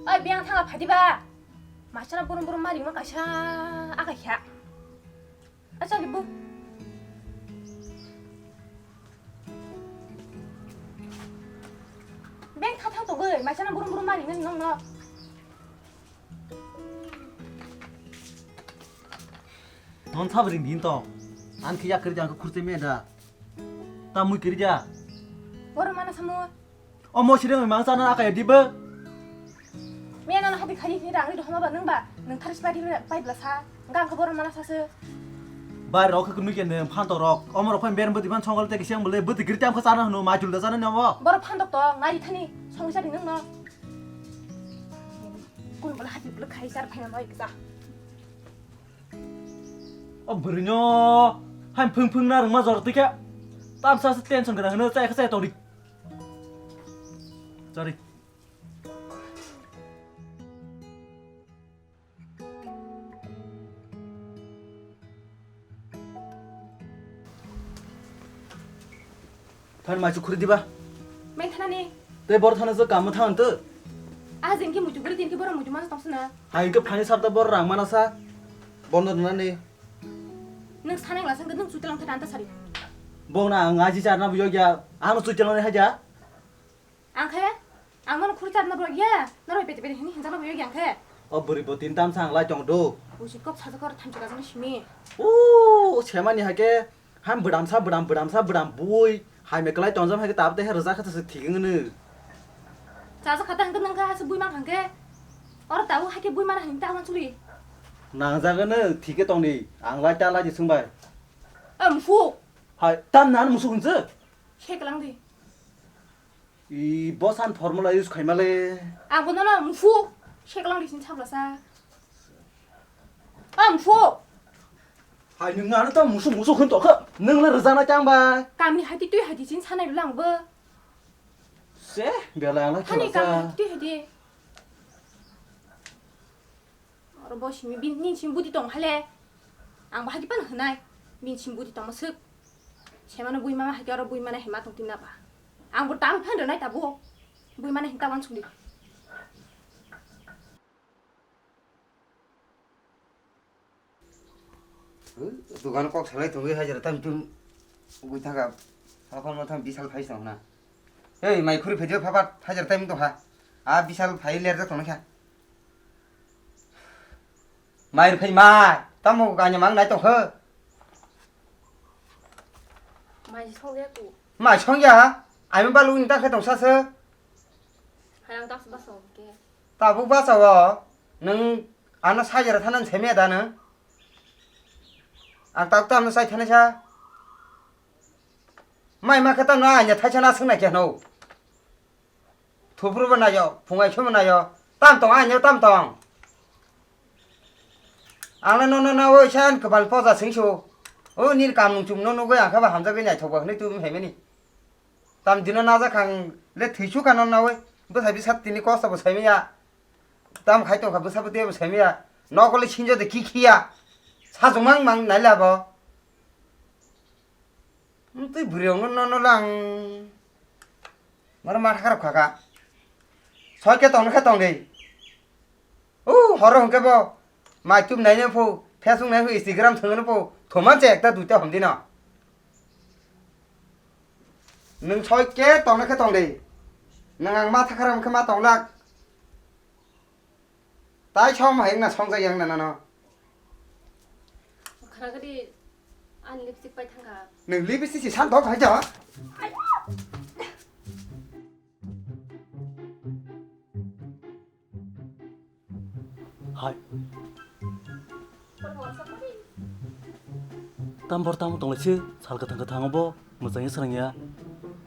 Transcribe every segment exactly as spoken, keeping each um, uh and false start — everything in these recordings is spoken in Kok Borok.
Oi, biyang thanga phadiba. Masana burum burum maringma kaisa aka kha. Acha libu. Beng tha thang togoi, masana burum burum maringma nong no. Non sabri din to. An khiya kiri jang khurte me da. Ta mui kiri ja. Boro mana samu. O mo sireng mang sana aka ya dibe. Me na hadi khani ni rang ri homa ba nang ba. Nang tharis pai di pai bla sa. Gang ko boro mana sa se. Bai rok khunu ke ne phan to rok. O mo rok phan ber bodi ban songal te kisang bole bodi kiri tam ko sana hunu ma jul da sana ne mo. Boro phan to to ngai thani song sa di nang no. Kun bala hati bala khai sar phai na noi kisa. O bwrwino hai phung phung na rwngma jor twi khe. Tamsa se tension gwnang hwno chai khe chai tongdi. Sorry. Thani mai chukuri diba? Main thanani. Tei bor thana je kamu than tu. Ah, jengki muju guri dinki boro muju mana tongsa na. Hai ke phani sabta bor rang mana sa. Bondo nani. Nung saneng lasang ke nung chutelang tha danta sari. Bong na ang aji charna buyo gya. Ang chutelang ni haja. Ang khe, ang mano khuru charna borok ya, norok pete pete hini hinjana borok ya ang khe. O bwrwi bo tin tam sang lai tong do. Busi kok saja kor thamchi kajang simi. O, semani hake, ham bwdam sa bwdam, bwdam sa bwdam bui, hai me klai tongjam hake tab te he rwjak kha se thik wngno. Chaja khata hangke nang kha se bui mang hangke. Or tabu hake bui mana hini ta wan chuli. Nang jaga no thik tong di, ang lai ta lai di sung bai. Em fu. Hai, tam nan musuk hwnse. Seklang di. I bosan formula use khaima le. Ang bono no mfu. Seklang di sin sabla sa. Ang mfu. Hai nung ano ta musu musu khun tokha. Nung le rwjana chang bai. Kamni hati tui hati sin sanai lang bo. Se bela ang la. Hani kamni hati tui hati. Oro bo simi bin, nin simi budi tong hale. Ang bo hagi pan hwnai. Bin simi budi tongma swk. Semano bui mama hagi oro bui mana hema tong tin naba. Ang bo tam phan rwnai tabo. Bui mana hinta wan sungdi. Dugan kok salai tongwi hajar tam tum. Ugui thaka. Salkhon ma tham bisal phai song na. Ei mai khuri phai phapat hajar tam tong ha. A bisal phai ler jak tong kha. Mai phai mai, tamo kanya mang nai tong kho. Mai song ya ku. Mai song ya, ai mang balu ni ta khe tong sa se. Hai ang tak se ba song ke. Tabuk ba sa o, nung ano sa jara thanan se me da nung. Ang tak tam sai thane sa. Mai ma khe tam na anya thaisa na sung nai khe no. Thupru bo nayo, phungai somo nayo, tam tong, aino tam tong. Ang le nono na oi san kwbal poja singsu. O nini kam nung chum no nugwi ang khe ba hamjagwi naithok ba hwnwi tubum hai mani. Tam dino najak ang le thwisu kha nono na oi. Bwsai bisa tini kosto bo sai maya. Tam khai tong kha bwsa bo tei bo sai maya. Nokole sinjo de ki khiya. Sajung mang mang nai labo. Tei bwrwi rok no nono lang. Maro matha kharap khaka. Soi ke tong khe tong de. O horo hwnkhe bo. Mai tub nai ne pho, Facebook nai pho, Instagram thwng ne pho. Thoma che ekta duita hom dino. Nung soi ke tong khe tong de. Nung ang matha kharap khe ma tong lak. Tai som hai wngna songjak yang na nano. Khara gari an lipstick pai thangka. Nung lipstick si san thok hai ja. Hai. Tambor tamo tonglaisi sal kwthang kwthang bo mwchangya srangya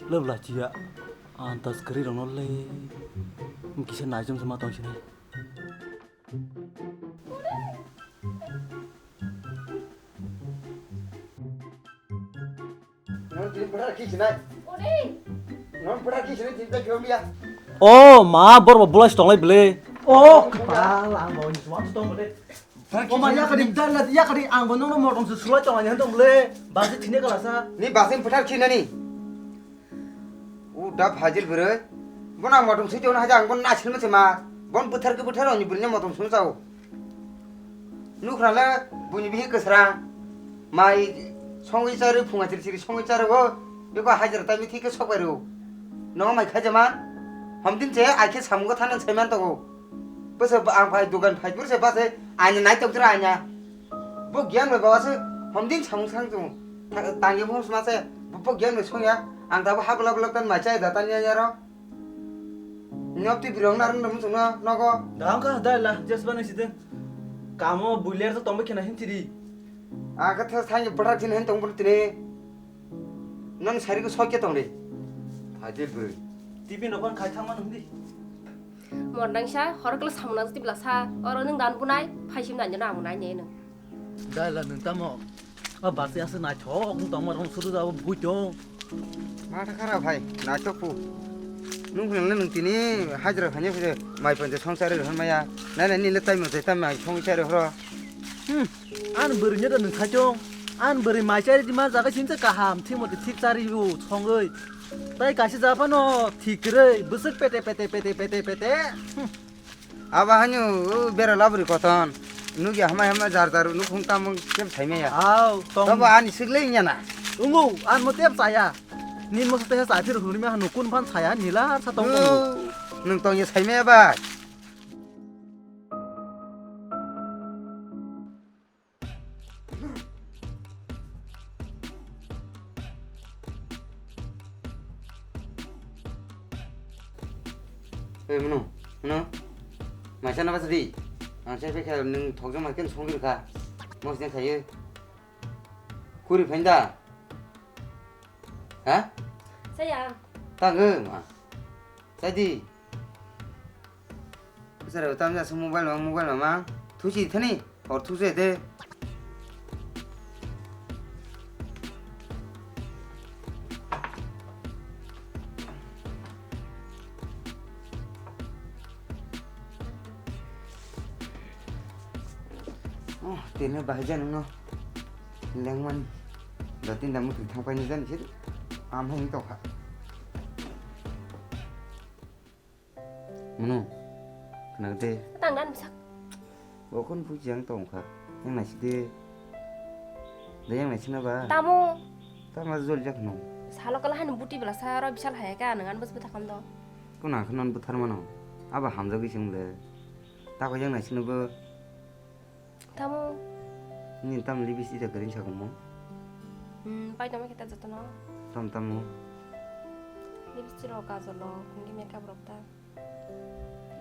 lwbla chiya antas kwrwi rokno le kisa naijom se ma tong sinai. Nang tini bwthar khi sinai. Nang bwthar khi sinai tini ta kiom ya. O ma bor bo bulai tong lai bele. O kepal ang bo ni suam tong bele. O ma ya kadi dan la ya kadi ang bo nang no motong se sulai tong ani tong bele. Basi thine kala sa. Ni basi bwthar khi nani. U da phajil bwrwi. Bo nang motong se tong na haja ang bo na sil ma se ma. Bon bwthar khe bwthar oni bwrwini motom sung chao. Nukhra le buini bihi kwsra. Mai songwi chari phunga chiri chiri songwi chari bo. Beko hajra taimi thik khe sok bai rw. No mai khaija man. Homdin che ai khe samungo thana sai man tongo. Bwsa ang phai dugan phai bwsa base aina nai tok jra aina. Bo giyan bai bawa se homdin samung sang tongo. Tangye bo sma se bo giyan bai songya. Ang ta bo habla habla tan mai chai da tan ya ya ro. Nyop twi birong narwng rwng chwngno nogo. Dang kha dai la jesba nang sideng. Kamo builer to tongba khena hin tiri. Aka tha thang bwthar khin hin tong bwtini. Nang sari ko sokya tong de. Haje bwrwi. T V no kon khai thang man hindi. Mor nang sa hor kala samuna tibla sa. Oro nang dan bunai phaisim dan jana amunai ne nang. Dai la nung tamo. A basi aswk naithok wng tongma rong suru jabo buitong. Matha khara phai naithok pu. Nung phunang le nung tini hajra khanya phai mai pon je song chari hwn maya. Nai nai nile taimo je tamai song chari horo. Hmm. An bwrwi ne da nung khaitong. An bwrwi mai chari di ma jaga simsa kaham thik mate thik chari u songoi. Tai kaisa japano thik kwrwi bwswk pete pete pete pete pete. Hmm. Aba hanyu bera labri koton. Nugya hamai hamai jar jar nukhung tamung tep saimaya. Au, tong. Tabo ani siglei nyana. Ungu, an mo tep saya. Ni mo tep saya phir hurmi hanu kun phan saya nila sa tong tong. Nung tong ya saimaya ba. Ei munu, munu. Maisa na basa di. Ang sai pekha nung thokjak ma ken songri kha. Mos den khaye. Kuri phain da. Ha? Saya. Tang ma. Sai di. Sare utam ja mobile ma mobile ma ma thusi thani or thusi de. Oh, tene bahai jan no lengman. Da tin da mutu thang pai ni jan sir. Am hang to kha. Munu, khna de. Tang dan bwsak. Bo khon buji ang tong kha. Yang nai side. De yang nai sina ba. Tamo. Tamo jol jak no. Salo kala han buti bela sa ro bisal hai ka nang an bus bwthar kam do. Ko na khon buthar mano. Aba hamjagwi sing le. Ta ko yang nai sina ba. Tamo. Ni tam lipstick da green sa kumo. Hmm, pai tamo kita jotono. Tam tamo. Lipstick rok, kajol rok, hingke makeup rok ta.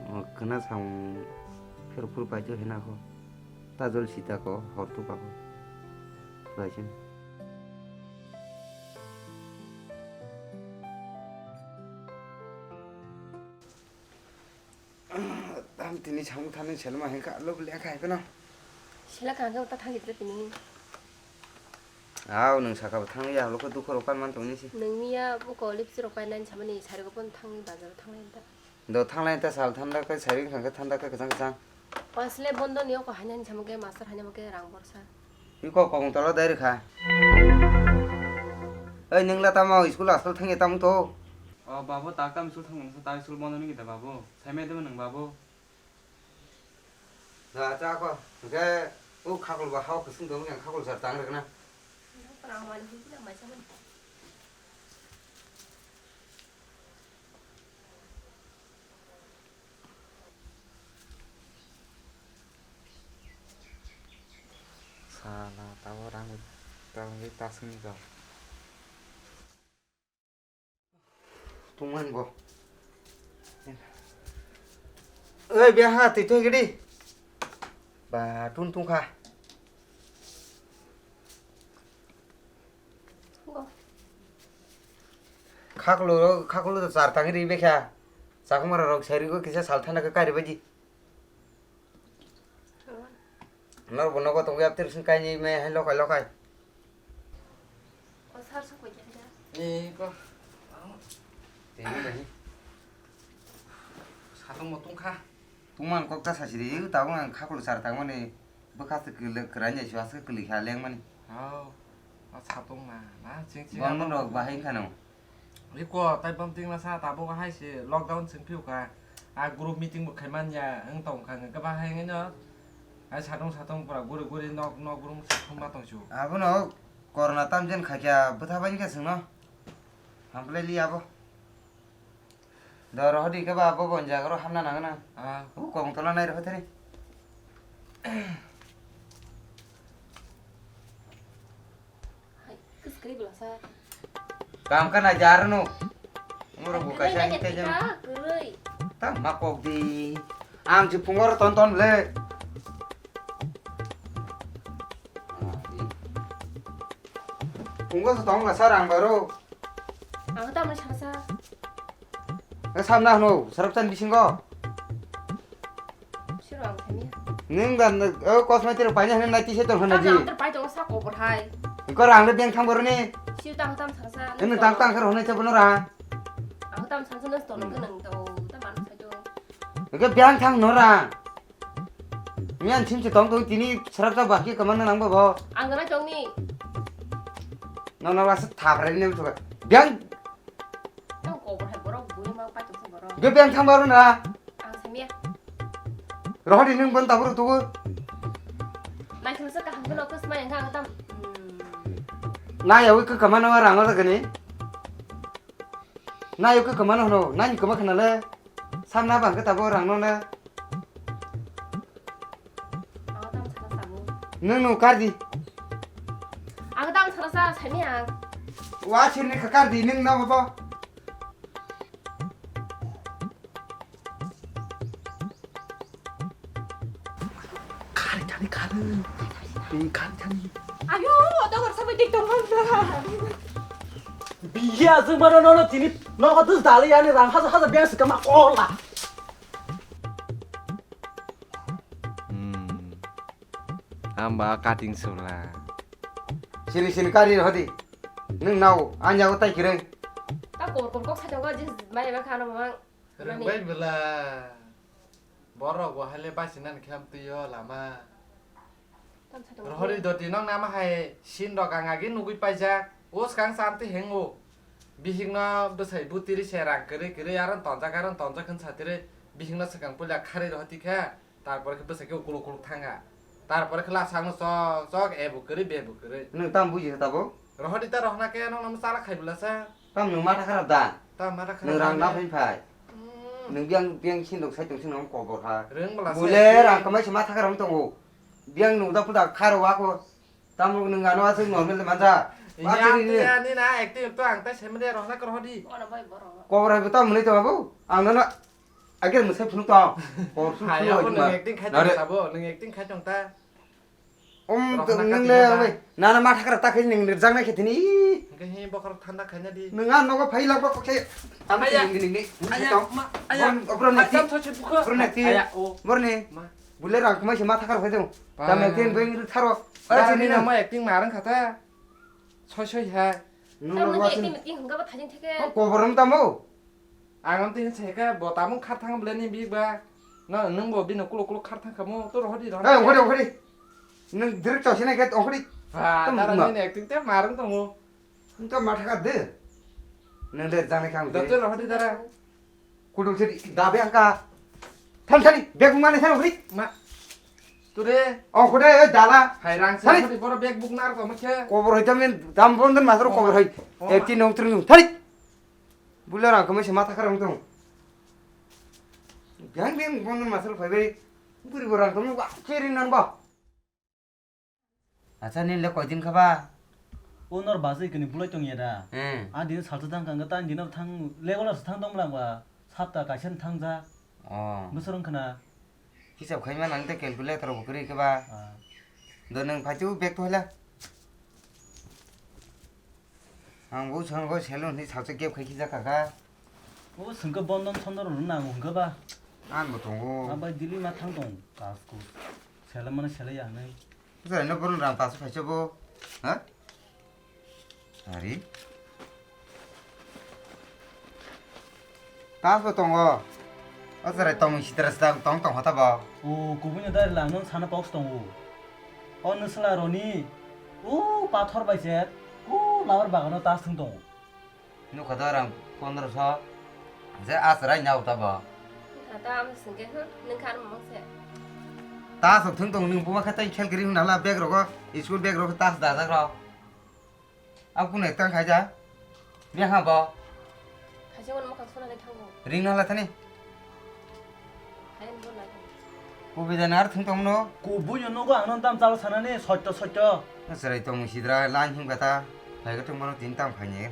O, kena sam phero phuru pai to hena ko. Ta jol sita ko, hor tu pa ko. Bai chen. Tam tini samung thani selma hengka lo beli akai kono. Sila kangke uta thang gidre tini. Aw, nung saka bo thang ya, lo ko dukho rok kan man tong ni si. Nung miya buko lipstick rok pai nani samani sari ko pon thang bazar thang lai ta. Do thang lai ta sal thanda kai sari khang ka thanda kai kachang kachang. Asle bondo ni oko hainani samung ke master hainani ke rang borsa. Iko kokong tolo dai rikha. Oi, ningla tamo school asal thangya tamo to? O babu, tak tam school thangmung sa, tak school bondo ni kita babu. Saimai demo nang babu. Da cha ko. Ke u khakul ba hao kusung dong yang khakul sar tang rikna. Rang mani hingkila mai samani. Sala tabo rang tabo tasung ni kau. Tungman bo. Oi biaha twi thoi gidi. Ba tun tungkha. Khaklo, khaklo to char tangri bekha. Chakmara rok sari go kisa sal thana ka kari baji. Nor bo nogo tongwi aptir sing kaini me hai lokai lokai. O sar sokoi khe da. Ni ko. Tini nahi. Satong mo tongkha. Tungman kok ta sasiri, tabung ang khaklo char tangmani. Bwkha se kwlwi kwrwini se aswk kwlwi kha lengmani. Hao, o satong na, na, ching ching. Bangma rok bahai khano. Riko tai bam ting na sa tabuk hai se lockdown chwng phiu kha. A group meeting bo khai man ya, wng tong kha, wng khe bahai wngwi no. Ai satung satung pura guri guri nok nok room satung ma tong su. Abono corona tamjen khaikya bwtha bai khe chwngno. Hamplai li abo. Do rohor di khe ba abo bon jaga ro hamna nang na. Ah. U kong tola nai rohor thani. Hai, kwskwrwi bwlasa. Kam ka na jar no. Ngoro bo kaisa hinte jang. Tam ma kok di. Ang si phungo ro ton ton le. Phungo so tong la sar ang baro. Ang tam sana sa. Eh, samna hno, sarap chan bisingo. Siro ang thani. Nung dan, oh, cosmetic paina hne nai tise ton hna ji. Tam pai to sa ko bor hai. Ko rang le beng thang bor ni. Siu tam tam sa sa. Nung tam tang khar hne cha bono ra. Ang tam sa sa nung to nung nung to tam man sa to. Ko beng thang no ra. Mian chim che tong tong tini sarap cha ba ki kaman nang bo bo. Ang na tong ni. No no la sa thap re ni to. Beng Tong kobor hai borok bui ma pai tong borok. Ge beng thang baro na. Ang samia. Rohadi nung bon taburu tugu. Nai khna sa kaham khna kos mai ang ang tam. Hmm. Na ya wi ka kamano rang ora gani. Na ya ka kamano no, na ni kama khna le. Sam na bang ka tabo rang no na. Ang tam sana sabu. Nung nung kardi. Ang tam sana sa sami ang. Wa sirni kha kardi nung na babo. Kari thani kari. Tei kari thani. Ayo, oto gorsa bai tik tong hon na. Biya jeng mano nono tini nogo dus dali yani rang haja haja biya sikama kola. Hmm. Amba cutting sula. Sini sini kari hodi. Nung nau anya utai kireng. Ta kor kor kok sajago jis mai ba khano mang. Rwngbai bwla. Borok bo haile basinan khe amtwio lama. Tam satung Rohori doti nong nama hai sin rok ang agi nugui paijak. O swkang sa amtwi hengo. Bihikno bwsai butiri se rang kwrwi kwrwi aro tonjak aro tonjak hwn satiri bihikno swkang puila kharwi rohoti khe. Tarpore khe bwsai khe ukuluk ukuluk thanga. Tarpore khe lasakno chok chok ebo kwrwi bebo kwrwi. Nwng tam buji khe tabuk? Rohordi ta rohna khe nokno mwchala khai bwlasa. Tam nwng matha kharap da? Tam matha kharap Nwng rang da na ne? Phai phai. Hmm. Nwng biyang biyang sin rok sai tong sino kobor ha. Rwng bwlasa Bule se. Rang kwmai se matha kharap tongo. Biyang nwng da puda kharo wa ko. Tam nwng ano aswk normal manja. Ini Wa ang chini ni. Tiya ni na acting to ang tai semede rohna khe rohordi. Ono bai borok. Kobor hai bo tam mwnwi tong abo. Ang nono Agir mwsai phunuk tong. Kor su Hai, phunuk abo nwng wajima. Acting khai Nare. Tong sabo, nwng acting khai tong ta. Om Rohna nwng kati le ba? Oi. Nana matha kara ta khai nwng nirjak nai khetini. Hingke hi bokhorok thanda khaina di. Nwng a nogo phai lak bak khe. Ang Aya. Nwng nwng nwng. Aya, Tong. Ma, aya. Bon, obro neti. Atam thoche bukho. Obro neti. Aya, o. Borni. Ma. Bule rang kumai se matha kara khai tong. Ba. Tam acting beng ri tharo. Ba, Oi, chini ni na. Namo acting marang khata. Soi soi ha. Nwng Tam nogo nang asin. Acting acting hingga ba thajin theke. Kobor rom tamo. Ang amtwi hinsa khe bo tabung khar thang bwlai ni bihik ba. No, nwng bo bini ukuluk ukuluk khar thang kha mo, to rohor di, rohor di. Hey, ongkhori, ongkhori. Nwng direct chausi nai khe ongkhori. Ba, Tam tara ma. Nini acting te marwng tongo. Nwng to matha kha de. Nwng de janai kha ang de. Doctor rohor di tara. Kudung seri dabe ang ka. Than thani, bag mane thang ongkhori. Ma. Ture. Ongkhori, eh, dala. Hai rang se Thani. Rohor di, boro bag buk nar to mo khe. Kobor hoi tamin, dam bon den masro Oh, kobor hoi. Oh, Eh, ma. Tin nong tring nong. Thani. Bule rang kamo se matha kharang tong. Biang biang bon masal phai bai. Buri bo rang kamo ba keri nan ba. Acha ni le koi din kha ba? O nor bazai kini bulai tong ya da. Hmm. A din salsa thang kang ta din thang legola thang dong lang ba. Sapta kaisa thang ja. Oh. Bwswrwng khna. Hisab khaima nang tei calculator bo kwrwi khe ba. Ah. Do nwng phai tu bag to hala. Ang bo swngwi salon hinwi salsa gap khai khijak kha kha. O swngkhe bondon sondon rwna nango hwnkhe ba. Ang bo tongo. Ang bai dili ma thang tong kas ko. Sele mane sele ya hinwi. Bwsai no bono rang paso phaisa bo. Ha? Ari. Paso tongo. O chwrai tongmung sitra sitra tong tong hota bo. O kubuni dai lang nang sana box tongo. O nwsla roni. O pathor bai se. O labar bagano tas thung tongo. Nukha da rang pondro so. Je asrai na uta bo. Ta am singke, hmm, nung khan mong se. Ta sok thung tong nung buma kha tai khel kiri hwn hala bag rogo, school bag rogo tas dajak rok. Ang kunu ekta khai ja. Bia ha bo. Khaisa wan mokang suna le thango. Ring na la thani. Hai bo na. Ko bida nar thung tong no. Ko buino nogo ang non tam chalo sanani sotto sotto. Chwrai tong sidra lan him kata. Hai ka thung bono tin tam khaini.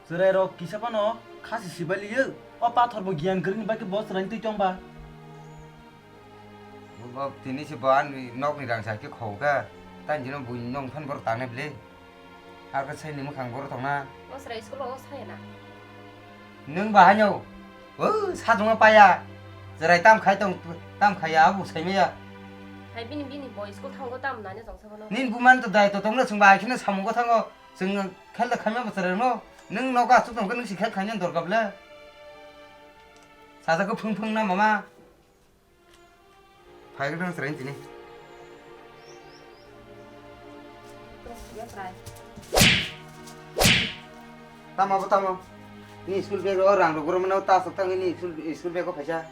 Chwrai rok kisa phano khasi sibai liyo. O pathor bo giyan kwrwini bai khe bo chwraini twi tong ba. Bo, bo, tini se bo ani nokni rang sa khe khou kha. Tani jino buini nok phan borok tangnai bwle. Ar khe saini mwkhang borok tongna. O chwrai school o saya na. Nwng ba haino. O sajuma paya. Chwrai tam khai tong, tam khaiya abo saimaya. Hai bini, bini bo school thango tam nani tong sabo no. Nin buman to dai to tongna chwng ba hai kheno samungo thango. Chwng khel da khaima bo chwrai no. Nwng nogo asuk tong khe nwng si khel khaina dorkar bwle. Sajak khe phung phung na mama. Phai khe tong chwrai tini. Tamo bo tamo. Ni school bag o rang rok borok mano ta sok tang ni school, school bag o phaisa.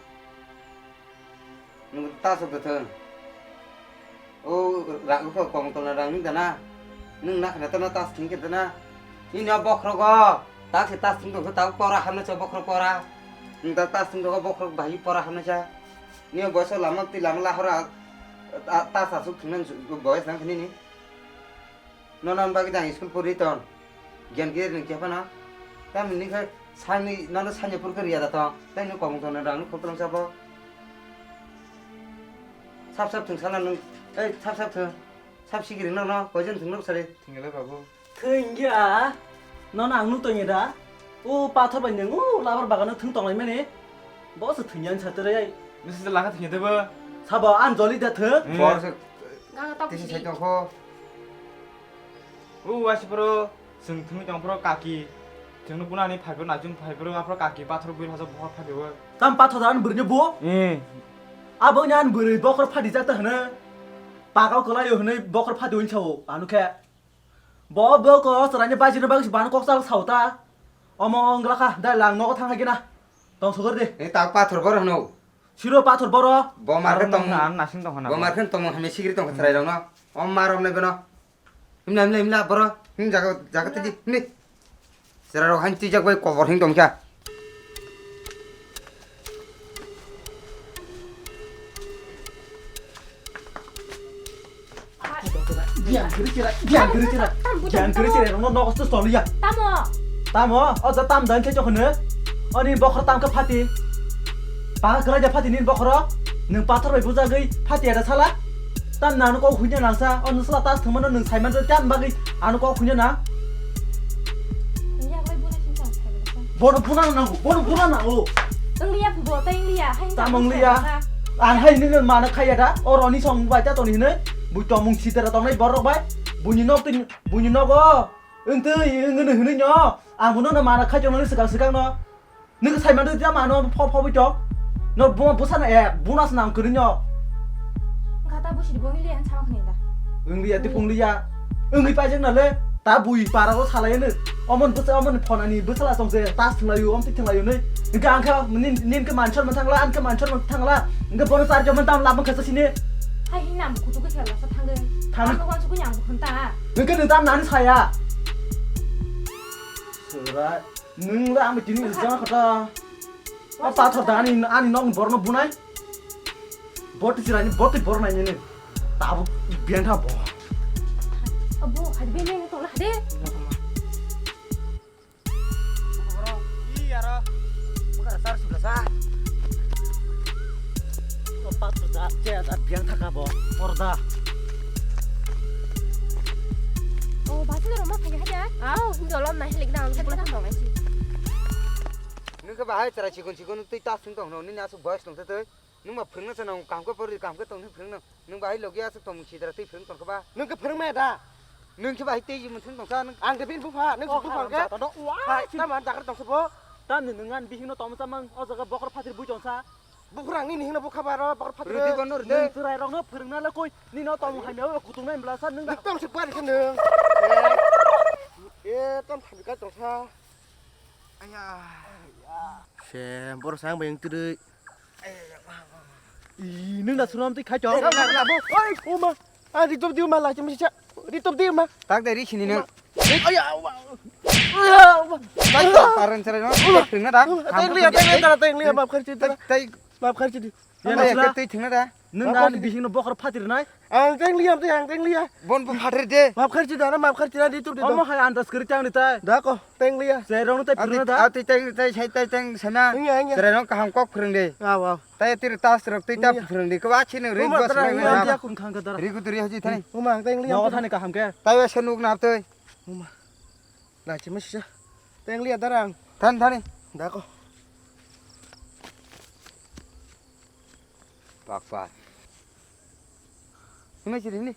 Nwng ta sok da thang. O rang ko kong tona rang ni dana. Nwng na khana tona tas thing khe dana. Nini o bokhrogo, ta se tas thung tong ta pora hamna cha bokhro pora. Nwng ta tas thung tong bokhro bahai pora hamna cha. Ni o boso lama ti lama lahora ta, ta sa suk thung nan boyes nang khini ni. Nono bagwi dang school pori ton. Gyan gir ni kepana. Tam ni khe sani nono sanya pur kar yada ton. Tai ni kong tona rang ni khotong cha bo. Sap sap thung sala nwng. Ei sap sap thung. Sap sikiri no no, koijon thwng nuk sari. Thwngya le babu. Thwngya? Nono ang nuk tongya da? O pathor bai nwng o labar bagano thwng tonglaimani. Bo se thwngya ani satwrwi ai. Nisi je lakha thwngya de bo. Sabo an joli da thwng? Hmm. Bor se Gaga tok tisi sidi. Sai tongkho. O wasi poro. Chwng thwngwi tong phuru kaki, chwngno bunani phai phuru naichung phai phuru aphuru kaki pathor bui hajak bokhor phai phuru. Tam pathor da ani bwrwini bo? Eh. Abo ni ani bwrwi bokhor phadi jak ta hwno. Pagao kwlaio hwnwi bokhor phadi hwnwi sao, ano khe. Bo, bo ko chwraini baisini bagwi bana kok chal sao ta. Omo wngla kha, dai lang nogo thang hai gina. Tong sogor de. Eh, tak pathor boro hwno. Siro pathor boro. Bo mar khe tong. Ang nasing tong hwna bo. Bo mar khe tong hwnwi sigiri tong chwrai rok no. Om mar om nai bono. Himla, himla, himla, boro. Him jaga, jaga tidi, himni. Chwrairok hain twijak bai kobor hing tongkha. Giyan kwrwi chwrai, giyan kwrwi chwrai, giyan kwrwi chwrai, rokno nogo se toliya. Tamo? Tamo, o ja tam dan khe chokhono. Oni bokhor tam khe phati. Paha kwlai da phati nini bokhoro. Nwng pathor bai bujagwi phati ada sala. Tam nang kok hunya nangsa, o nwsla tas thwngmano nwng saiman rw tam bagwi ano kok hunya nang. Wngya bai buna sing tong saiman rw. Bono buna nango, bono buna nango. Wngya bo tai wngya, hai tam wngya. Ang hai nini mana khaya da, o roni song bai ta toni hino. Bui tomung sitera tongnai borok bai. Buini nok tin, buini nogo. Wng twi wng hino hino nyo. Ang bono mana khai tongnani swkang swkang no. Nwng sai mantwi tamo ano pho pho bwito. No bo bwsa na e buna se nang kwrwino. Wngkha ta busi bo wngli han sama khni da. Wngli ya tipung li ya. Wngli paijak na le. Ta bui para o salai no. Omon bwsa omon phone ani bwsala song se tas thwnglaio om tik thwnglaio nei. Wngkha angkha nin nin khe manchor man thangla an khe manchor man thangla. Wngkha bono charjo man tam labang kha sini. Hai hin nam kutu khe sala sa thangge. Thang. Ano wan su kunyang bukhun ta. Wngkha nwng tam nani saya. Sura. Nwng le ang bai tini rijak kha ta. O pathor da ani, ani nokni borokno bunai. Boti chwraini, boti borok nainani. Tabuk biyang tha bo. Abo, hadi biyang tong la hadi. Iyara. Mukara sar sula sa. O pathor da, che da biyang thaka bo. Porda. O, basi na roma phai haja. Au, hindi olam na hilik na, ang sakla tong ai si. Nwng khe bahai chwrai chikon chikon twi ta sung tong no, nini aswk boyes tong twi. Nwng ma phwrwngna sa nang, kaham khe pori, kaham khe tong nw phwrwngna. Nwng bahai logi aswk tong sidra twi phwrwng tong khe ba. Nwng khe phwrwng maya da? Nwng khe bahai tei mung thwng tong sa nwng. Ang de bini bupha, nwng bupha khe. Hai, tamo ang jagra tong sa bo. Tamni nwng ani bihikno tongma chamang, o jaga bokhor phatir bui tong sa. Bukhurang nini hino bukha baro, bokhor phatir. Rwdi bono rwdi. Nwng chwrai rokno phwrwngna le koi, nini o tongmung hamya o kutung nai bwla sa nwng. Nwng tong se bari khe nwng. E, e, tong thami ka tong sa. Aya. Se, boro sang bayang twrwi. Ih, nung da suram twi khai chong. Oi, uma. Ah, ritop di uma, lachim sisa. Ritop di uma. Tak de ri sini nung. Aya, uma. Uma. Tai ta paran sere no. Tengna da. Tengli, tengli, tengli, maaf kharchi, tengli. Tai, tai. Maaf kharchi di. Ya, Ama nasla. Twi thwngna da. Nung Maaf ani kharchi di. Bising no bokhor phatir nai. Ang tengliya, ang tengliya. Bon bo phatir de. Maaf kharchi da, maaf kharchi da, ritop di. Omo hai andas kiri tang di tai. Da ko, tengliya. Jerong tai Ati, purna da. Ati teng, tai sai, tai teng sana. Iya, iya. Jerong kaham kok phwrwng de. Aw, aw. Tai tir tas rok twi ta Iya. Phwrwng de. Ko achi nung ring Uma, bas tara, ring iya, na. Iya, kun khang ka dara. Ri kutu ri haji thani. Uma, ang tengliya. Nogo thani kaham ke. Tai wa sanuk nap twi. Uma. Lachima sisa. Tengliya darang. Than thani. Dako. Pak pak. Himai siri ni.